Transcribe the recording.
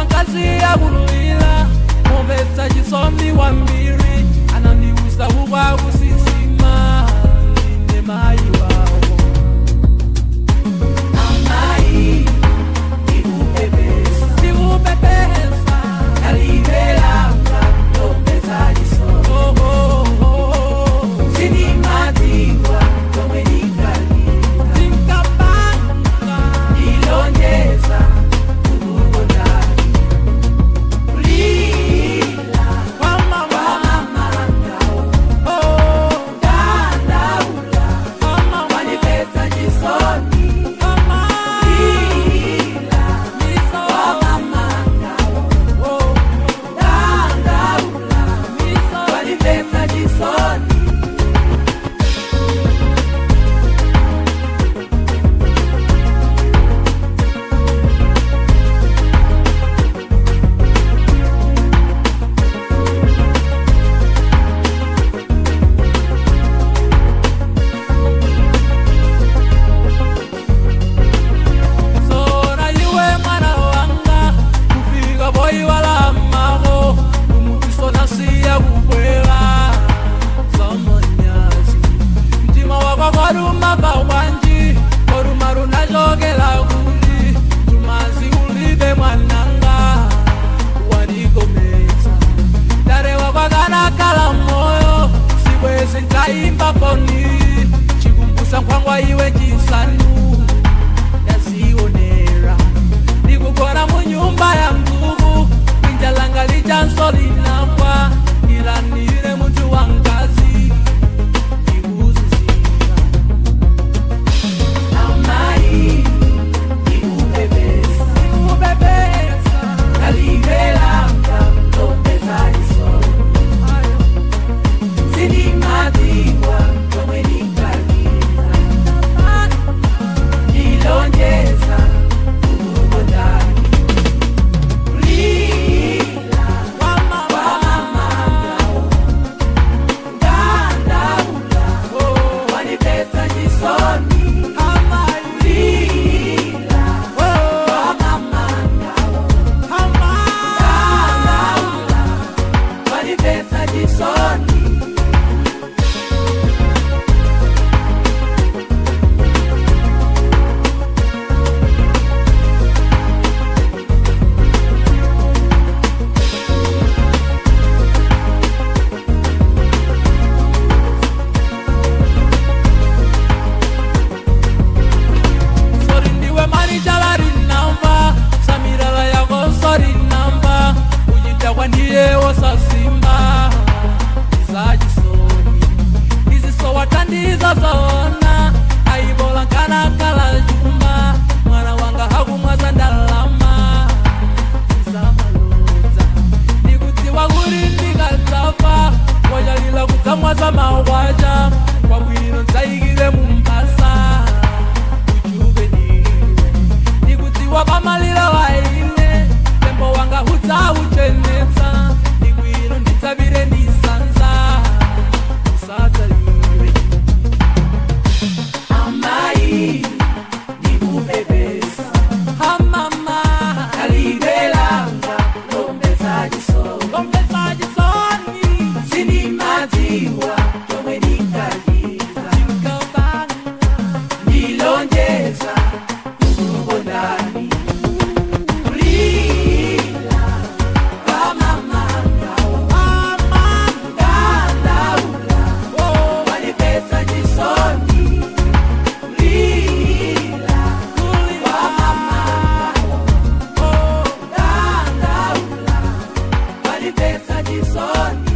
Wankazi akululila mumvetsa chisoni wambiri anandiuza kukwa kusisima ndine mayi wawo. Amai, ndikupepesa, ndikupepesa kalibelanga lombetsa chisoni. Oh, oh, oh. Sinimatiwa chomwe ndinkalira, ndinkapanga ndilonjeza kukukondani. Kulila kwa mama, kwa mamangawo, oh, dandaula kwa mama, wanipetsa chisoni. Mama, Kulila miso, kwa mamangawo, oh, dandaula miso, wanipetsa chisoni. Sora iwe mwana wanga kufika boyi wala mako umutisona siya kubwela somonyazi mtima wako kwaruma pakwanji koruma runachokela kuti tumazi ulibe mwananga wanigometsa ndarewa kwakanakala moyo sikwezi ntaimba poni chikumbusa nkhwangwa iwe chisanu ndazionera ndikugona mu nyumba ya mkuku kwinjalanga lichanso linapwa ilanire munthu wa mkazi ndikuzizira. Amai, ndikupepesa, ndikupepesa kalibelanga lombetsa chisoni. Sinimatiwa chomwe ndinkalira, ndilonjeza kukukondani. Kulila kwa mama, kwa mamangawo, dandaula oh, wanipetsa chisoni. amai, Kulila oh, kwa mamangawo, amai. dandaula wanipetsa chisoni. Sori ndiwe manija varinamba samirala yako sori namba uchitakwa ndiye wosasimba izachisoni iziso watandiza zona aibola nkanakala chuma mwana wanga hakumwaza ndalama izamalodza ndikudziwa kuri ndikadzafa wachalila kudzamwaza mawacha kwabwino ndzayikire mumbasa uchuke ndiwe ndikudziwa pamaliro waine tembo wanga hudzauchenetsa ndikwino nditsavire ndisanza usadzaliwe. Amai, ndikupepesa, Amama, kalibelanga lombetsa chisoni. lombetsa chisoni Sinimatiwa chomwe ndinkalira, ndinkapanga ndilonjeza kukukondani. Kulila kwa mamangawo, mama, dandaula oh, wanipetsa chisoni. Kulila kulila, kwa mamangawo, oh. dandaula wanipetsa chisoni.